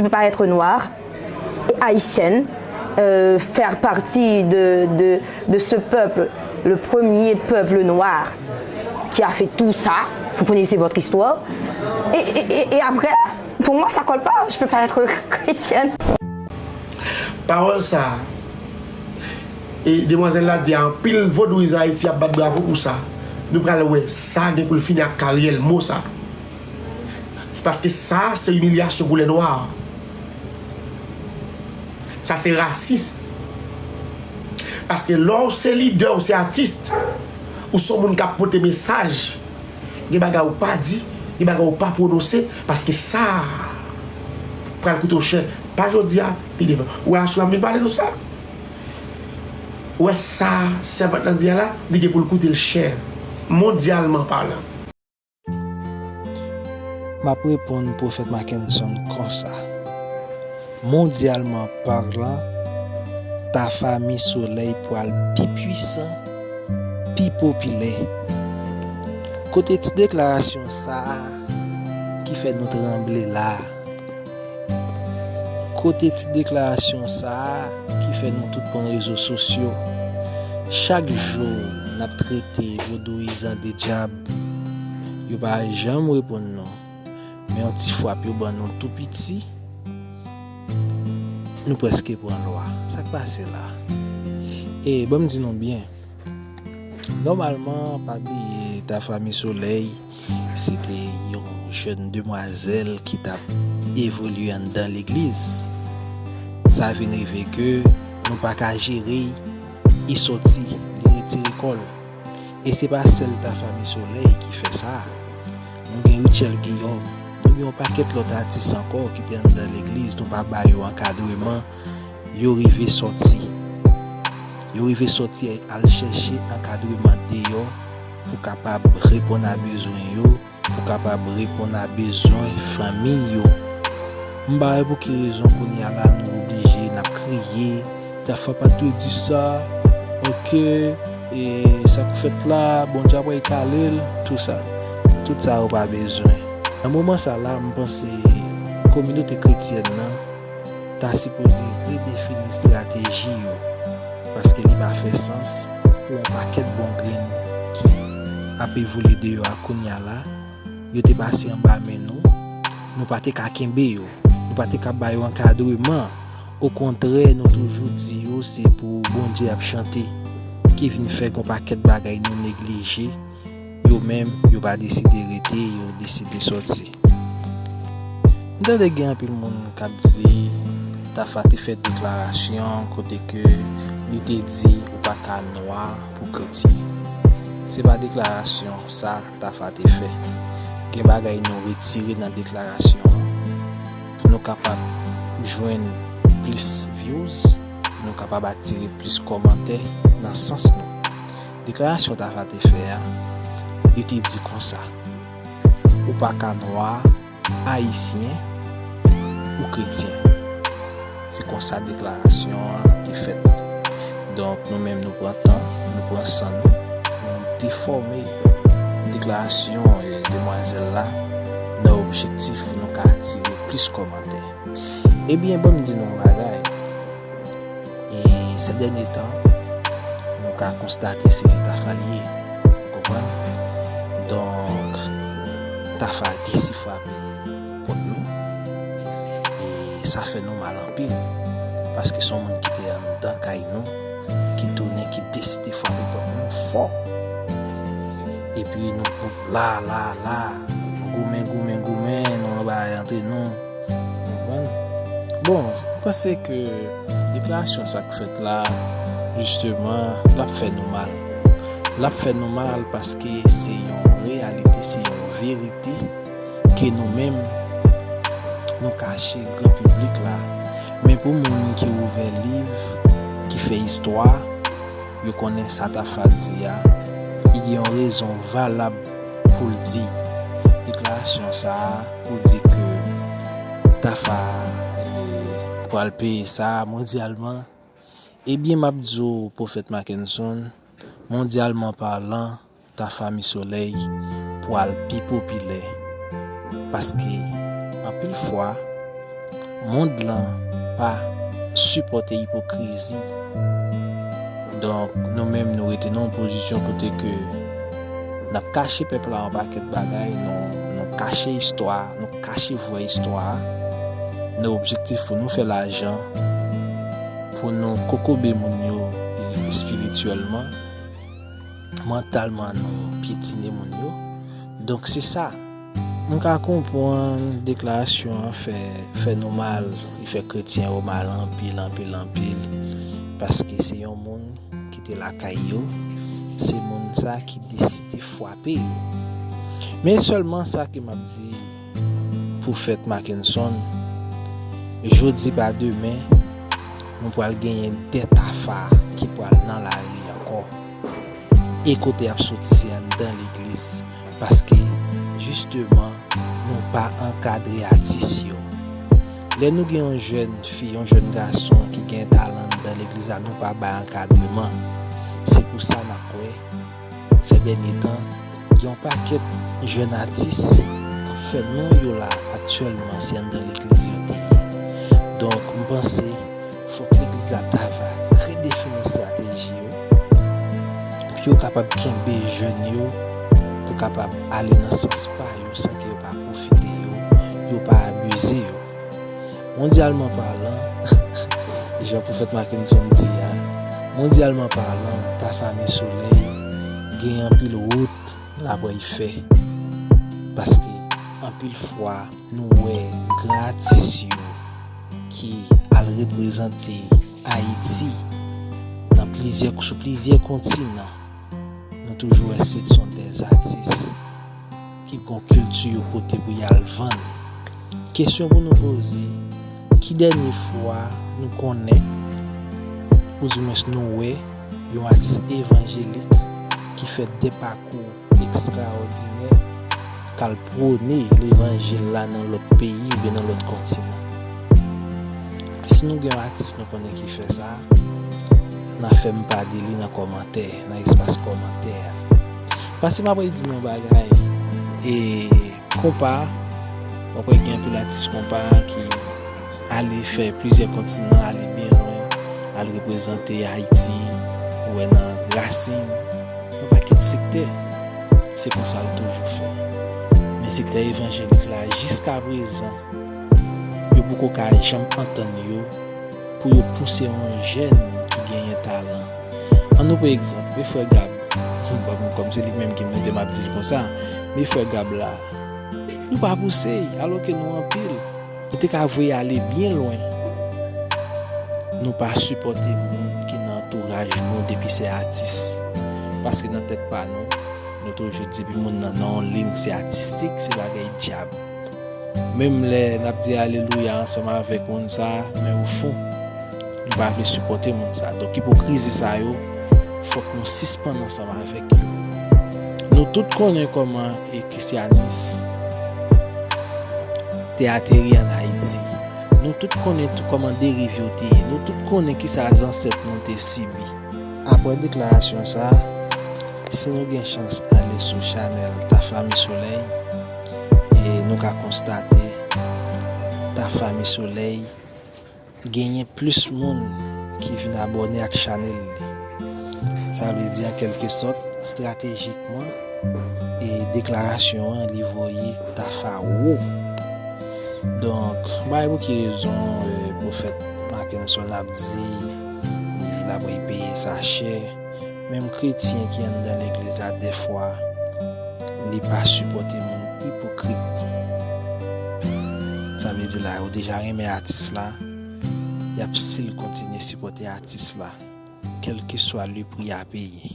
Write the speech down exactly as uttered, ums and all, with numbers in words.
Je peux pas être noire et haïtienne, euh, faire partie de, de, de ce peuple, le premier peuple noir qui a fait tout ça. Vous connaissez votre histoire. Et, et, et, et après, pour moi, ça colle pas. Je peux pas être chrétienne. Pawòl sa a, e demwazèl la di a, anpil vodouyizan Ayiti ap bat bravo pou sa. Nou pral wè sa gen pou l fini ak karyè l, mo sa. Se paske sa se imilyasyon pou lè nwa. Sa se rasis. Paske lè w se lidè, w se atis, ou se yon moun k ap pote mesaj, gen bagay ou pa di, gen bagay ou pa pwononse, paske sa pral koute w chè, pa jodi a, pi devan. Ou wè aswè a m vin pale nou sa? Ou wè sa sèvant lan di a la, li gen pou l koute l chè, mondyalman palan. M ap reponn Pwofèt Mackenson konsa, mondyalman palan, Tafa Mi Solèy pwal pi pwisan, pi popilè. Kote ti deklarasyon sa a ki fè nou tranble la a? Kote ti deklarasyon sa a ki fè nou tout pran rezo sosyo? Chak jou n ap trete vodouyizan de dyab, yo pa janm reponn nou. Men yon ti frap yo ban nou tou piti, nou prèske pran lwa. Sa k pase la? E ban m di nou byen, nòmalman, pa bliye Tafa Mi Solèy se te yon jèn demwazèl ki t ap evolye anndan legliz. Sa vin rive ke nou pa ka jere l, li sòti, li retire kò l. E se pa sèl Tafa Mi Solèy ki fè sa. Nou gen Rutshelle Guillaume, nou gen yon pakèt lòt atis ankò ki te anndan legliz, nou pa ba yo ankadreman, yo rive sòti. Yo rive sòti al chèche ankadreman deyò pou kapab reponn a bezwen yo, pou kapab reponn a bezwen fanmi yo. M pa wè pou ki rezon kounye a la nou oblije n ap kriye, Tafa pa t dwe di sa, oke, e sa k fèt la, Bondye ap rekale l, tou sa. Tout sa yo pa bezwen. Nan moman sa la, m panse kominote kretyèn nan ta sipoze redefini estrateji yo, paske li pa fè sans pou yon pakèt bon grenn ki ap evolye deyò a kounye a la, yo te pase anba men nou, nou pa te ka kenbe yo, nou pa te ka ba yo ankadreman. Okontrè, nou toujou di yo se pou Bondye y ap chante, ki vin fè gon pakèt bagay nou neglije, yo menm, yo pa deside rete, yo deside sòti. M tande gen anpil moun k ap di Tafa te fè deklarasyon kote ke li te di ou pa ka nwa pou kretyen. Se pa deklarasyon sa Tafa te fè. Gen bagay nou retire nan deklarasyon an pou nou kapab jwenn plis views, pou nou kapab atire plis kòmantè nan sans nou. Deklarasyon Tafa te fè a, li te di konsa, ou pa ka nwa, ayisyen ou kretyen. Se konsa deklarasyon an te fèt. Donk, nou menm nou pran tan, nou pran san nou, nou defòme deklarasyon e demwazèl la nan objektif pou nou ka atire plis kòmantè. Ebyen, ban m di nou yon bagay. E sè dènye tan, nou ka konstate se Tafa li ye. Ou konprann? Donk, Tafa resi frape pòt nou. E sa fè nou mal anpil. Paske se yon moun ki te anndan kay nou, ki tounen, ki deside frape pòt nou fò. Epi nou la, la, la, nou goumen, goumen, goumen, nou anba antre nou. Konprann? Bon, m panse ke deklarasyon sa k fèt la, jisteman, l ap fè nou mal. L ap fè nou mal paske se yon reyalite, se yon verite ke nou menm, nou kache gran piblik la. Men pou moun ki ouvè liv, ki fè istwa, yo konnen sa Tafa di a, li gen yon rezon valab pou l di deklarasyon sa a, pou di ke Tafa, e, pral peye sa mondyalman. Ebyen, m ap di w, Pwofèt Mackenson, mondyalman palan, Tafa Mi Solèy pwal pi popilè. Paske, anpil fwa, Mond lan pa sipòte ipokrizi. Donk, nou menm, nou rete nan yon pozisyon kote ke n ap kache pèp la yon pakèt bagay, nou, nou kache istwa, nou kache vrè istwa a. Nan objektif pou nou fè lajan, pou nou kokobe moun yo, e, espirityèlman, mantalman nou pyetine moun yo. Donk, se sa. M ka konprann deklarasyon an fè, fè nou mal, li fè kretyen yo mal anpil, anpil, anpil, paske se yon moun ki te lakay yo, se moun sa ki deside frape yo. Men sèlman sa ke m ap di Pwofèt Mackenson, jodi pa demen, nou pral genyen de Tafa ki pral nan lari ankò. E kote y ap soti, se anndan legliz. Paske, jisteman, nou pa ankadre atis yo. Lè nou gen yon jèn fi, yon jèn gason ki gen talan anndan legliz la, nou pa bay ankadreman. Se pou sa n ap wè, sè dènye tan, gen yon pakèt jèn atis k ap fè non yo la aktyèlman, se anndan legliz yo te ye. Donk, m panse, fòk legliz la ta va redefini estrateji yo, pou yo kapab kenbe jèn yo, pou kapab ale nan sans pa yo, san ke yo pa pwofite yo, yo pa abize yo. Mondyalman palan, jan Pwofèt Mackenson di a, mondyalman palan, Tafa Misolèy gen anpil wout l ap fè. Paske anpil fwa, nou wè gran atis yo ki al reprezante Ayiti nan plizyè, sou plizyè kontinan. Nou toujou wè se son dèz atis ki gon kilti yo pote pou y al vann. Kesyon pou nou poze, ki dènye fwa nou konnen, oudimwens nou wè, yon atis evanjelik ki fè de pakou ekstraòdinè k al pwone levanjil la nan lòt peyi oubyen nan lòt kontinan? Si nou gen yon atis nou konnen ki fè sa, n a fè m pa de li nan kòmantè, nan espas kòmantè a. Paske m ap di nou yon bagay, e konpa, w ap wè gen anpil atis konpa ki ale fè plizyè kontinan, ale byen lwen, al reprezante Ayiti, ou wè nan Rasin, nan pakèt sektè. Se konsa l toujou fè. Men sektè evanjelik la, jiskaprezan, yo poko ka janm antann yo pou yo pouse yon jèn ki genyen talan. Ann nou pran egzanp, men frè Gab, bon, kòm se li menm ki monte, m ap di l konsa, men frè Gab la, nou pa pouse l, alòske nou anpil. Nou te ka voye ale byen lwen. Nou pa sipòte moun ki nan antouraj nou depi se atis. Paske nan tèt pa nou, nou toujou di depi moun nan nan yon liy se atistik, se bagay dyab. Menm lè n ap di alelouya ansanm avèk moun sa a, men ofon, nou pa vle sipòte moun sa a. Donk, ipokrizi sa yo, fòk nou sispann ansanm avèk yo. Nou tout konnen kòman e, Krisyanis te ateri ann Ayiti. Nou tout konnen tou kòman deriv yo te ye. Nou tout konnen kisa zansèt nou te sibi. Apre deklarasyon sa a, si nou gen chans ale sou chanèl Tafa Misolèy, e nou ka konstate Tafa Misolèy genyen plis moun ki vin abòne ak chanèl li. Sa vle di, an kèlke sòt, estratejikman, e deklarasyon an, li voye Tafa wo. Donk, m pa wè pou ki rezon, e, Pwofèt Mackenson ap di, e, l ap peye sa chè. Menm kretyen ki anndan legliz la, dèfwa, li pa sipòte moun ipokrit. Sa vle di la, yo deja renmen atis la, y ap still kontinye sipòte atis la, kèlkeswa le pri a peye.